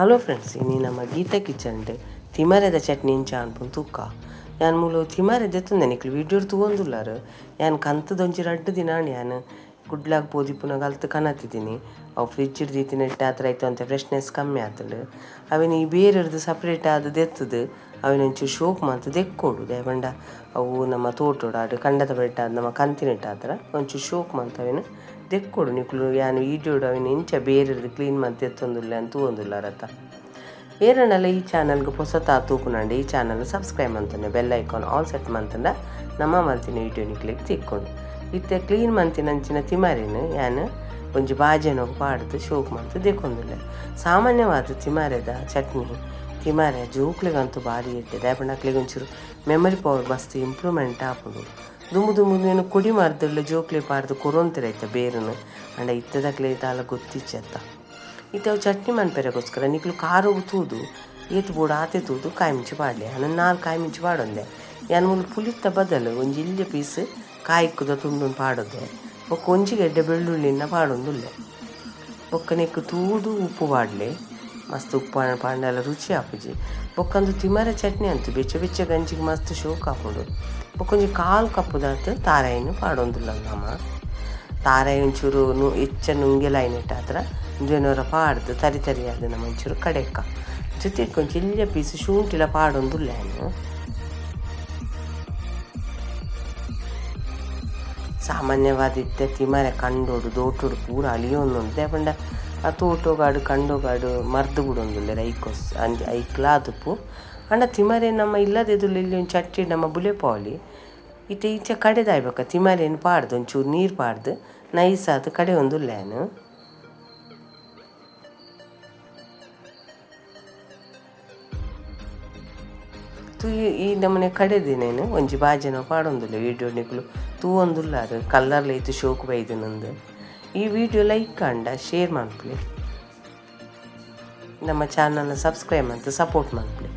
Hello friends, ಇನಿ ನಮ್ಮ Gita kitchen ತಿಮರೆದ chutney ಇಂಚ ಅನ್ಪುನ್ ತೂಕ. ಯಾನ್ ಮೂಲು ತಿಮರೆ ದೆತ್ತುಂದೆ ನಿಕ್ಲು ವೀಡಿಯೋ ತೂವೊಂದುಲ್ಲಾರ್. ಯಾನ್ ಕಂತದೊಂಜಿ ರಡ್ಡ್ ದಿನ ಯಾನ್ ಕುಡ್ಲಾಗ್ ಪೋದಿಪ್ಪುನಗ ಅಲ್ತ್ ಕನತಿದ್ದೀನಿ. ಅವು ಫ್ರಿಜ್ ದೀತಿನ ಇಟ್ಟಾತ್ರ ಐತ ಒಂತೆ ಫ್ರೆಶ್ನೆಸ್ ಕಮ್ಮಿ ಆತುಂಡು. ಅವೆನ್ ಈ ಬೇರೆರ್ದು ಸಪ್ರೇಟ್ ಆದ್ ದೆತ್ತುದು ಅವೆನ್ ಒಂಚೂರು ಶೋಕ್ ಮಂತ್ ದೆಕ್ಕೊಡು. ದಾಯೆ ಅವು ನಮ್ಮ ತೋಟೋಡು ಕಂಡದ ಬೆಟ್ಟಾದ್ ನಮ್ಮ ಕಂತಿನಿಟ್ಟಾತ್ರ ಒಂಚೂರು ಶೋಕ್ ಮಂತ್ ಅವೆನ್ ದೆಕ್ಕೊಡು. ನಿಕ್ಲು ಯಾನ್ ವೀಡಿಯೋಡು ಅವೆನ್ ಇಂಚ ಬೇರೆರ್ದು ಕ್ಲೀನ್ ಮಂತ್ ದೆತ್ತೊಂದುಲ್ಲೆ ಅಂತ ತೂವೊಂದುಲ್ಲಾರತ್ತ. ಏರನಲ ಈ ಚಾನಲ್ಗೆ ಪೊಸತಾ ತೂಪುನಂಡ ಈ ಚಾನಲ್ ಸಬ್ಸ್ಕ್ರೈಬ್ ಮಂತುಂಡೆ bell icon all set ಮಂತುಂಡ ನಮ್ಮ ಮಲ್ತಿನ ವೀಡಿಯೋ ನಿಕ್ಲೆಗ್ ತಿಕ್ಕೊಂಡು. ಇತ್ತೆ ಕ್ಲೀನ್ ಮಂತಿನಂಚಿನ ತಿಮರೆನ್ ಯಾನ್ ಒಂಜಿ ಬಾಜನೊಗು ಪಾಡ್ದು ಶೋಕ್ ಮಂತ್ ದೆಕ್ಕೊಂದುಲ್ಲೆ. ಸಾಮಾನ್ಯವಾದ ತಿಮರೆದ ಚಟ್ನಿ ತಿಮರೆ ಜೋಕ್ಲೆಗಂತೂ ಬಾರಿ ಎಡ್ಡೆ. ದಾಯೆ ಪಂಡ ಅಕ್ಲೆಗ್ ಒಂಚೂರು ಮೆಮೊರಿ ಪವರ್ ಮಸ್ತ್ ಇಂಪ್ರೂವ್ಮೆಂಟ್ ಆಪುಂಡು. ದುಂಬು ದುಂಬು ನೇನು ಕೊಡಿ ಮರ್ದಲ್ಲ ಜೋಕ್ಲೆ ಪಾಡ್ದು ಕೊರೊಂತಿರೈತ ಬೇರುನು ಅಂಡ ಇತ್ತದಕ್ಲೆ ದಾಲ ಗೊತ್ತಿಜ್ಜತ್ತ. ಇತ್ತೆ ಅವು ಚಟ್ನಿ ಮನ್ಪೆರೆಗೋಸ್ಕರ ನಿಕ್ಲು ಖಾರೊಗು ತೂದು ಏತ್ ಬೋಡು ಆತೆ ತೂದು ಕಾಯಿ ಮುಂಚಿ ಪಾಡ್ಲೆ. ಯಾನ್ 4 ಕಾಯಿ ಮುಂಚಿ ಪಾಡೊಂದೆ. ಯಾನ್ ಮೂಲು ಪುಲಿತ್ತ ಬದಲು ಒಂಜಿ ಎಲ್ಯ ಪೀಸ್ ಕಾಯಿಕ್ಕುದ ತುಂಡುನ್ ಪಾಡೊಂದೆ. ಬೊಕ್ಕ ಒಂಜಿ ಗೆಡ್ಡೆ ಬೆಳ್ಳುಳ್ಳಿನ ಪಾಡೊಂದುಲ್ಲೆ. ಬೊಕ್ಕ ನೆಕ್ಕ್ ತೂದು ಉಪ್ಪು ಪಾಡ್ಲೆ. ಮಸ್ತ್ ಉಪ್ಪು ಪಾಂಡಲ ರುಚಿ ಆಪುಜಿ. ಬೊಕ್ಕ ತಿಮರೆ ಚಟ್ನಿ ಅಂತೂ ಬೆಚ್ಚ ಬೆಚ್ಚ ಗಂಜಿಗೆ ಮಸ್ತ್ ಶೋಕ್ ಆಪುಂಡು. ಬೊಕ್ಕ ಒಂಜಿ 1/4 ಕಪ್ಪುದಾತ್ ತಾರಾಯಿನ್ ಪಾಡೊಂದುಲ್ಲ ನಮ. ತಾರಾಯಿ ಒಂಚೂರು ಹೆಚ್ಚ ನುಂಗೆಲಾಯಿನೆಟ್ಟಾತ್ರ ಉಂದೆನೊರ ಪಾಡ್ದು ತರಿ ತರಿಯಾದ್ ನಮ ಒಂಚೂರು ಕಡೆಕ್ಕ. ಜೊತೆಗೆ ಒಂಜಿ ಎಲ್ಯ ಪೀಸ್ ಶುಂಠಿಲ ಪಾಡೊಂದುಲ್ಲೆ ಯಾನ್. ಸಾಮಾನ್ಯವಾದ ಇತ್ತೆ ತಿಮರೆ ಕಂಡೋಡು ದೋಟೋಡು ಪೂರ ಅಲಿಯೊಂದುಂಡು. ದಾಯೆ ಪಂಡ ಆ ತೋಟೋಗಾಡು ಕಂಡೋಗಾಡು ಮರ್ದ್ ಬುಡೊಂದುಲ್ಲೆರ್ ಐಕೋಸ್ ಅಂಚ ಐಕ್ಲಾದುಪ್ಪು. ಆಂಡ ತಿಮರೆ ನಮ್ಮ ಇಲ್ಲದೆದುಲ್ಲೆ ಇಲ್ಲಿ ಒಂಜಿ ಚಟ್ಟಿ ನಮ್ಮ ಬುಲೆಪಾವೊಲಿ. ಇತ್ತೆ ಇಂಚ ಕಡೆದಾಯ್ಬೊಕ ತಿಮರೆನ್ ಪಾಡ್ದು ಒಂಚೂರು ನೀರು ಪಾಡ್ದು ನೈಸಾದ್ ಕಡೆಯೊಂದುಲ್ಲೆ ಯಾನ್. ಈ ನಮೂನೆ ಕಡೆದಿನೇನು ಒಂಜಿ ಬಾಜನ ಪಾಡೊಂದುಲ್ಲೆ ವೀಡಿಯೋ ನಿಕುಲು ತೂವೊಂದುಲ್ಲಾರ್ ಕಲ್ಲರ್ಲ ಇತ್ತು ಶೋಕು ಬೈದಿನಂದು. ಈ ವಿಡಿಯೋ ಲೈಕ್ ಆಂಡ ಶೇರ್ ಮನ್ಪುಲೆ. ನಮ್ಮ ಚಾನಲ್ನ ಸಬ್ಸ್ಕ್ರೈಬ್ ಮಂತ್ ಸಪೋರ್ಟ್ ಮನ್ಪುಲೆ.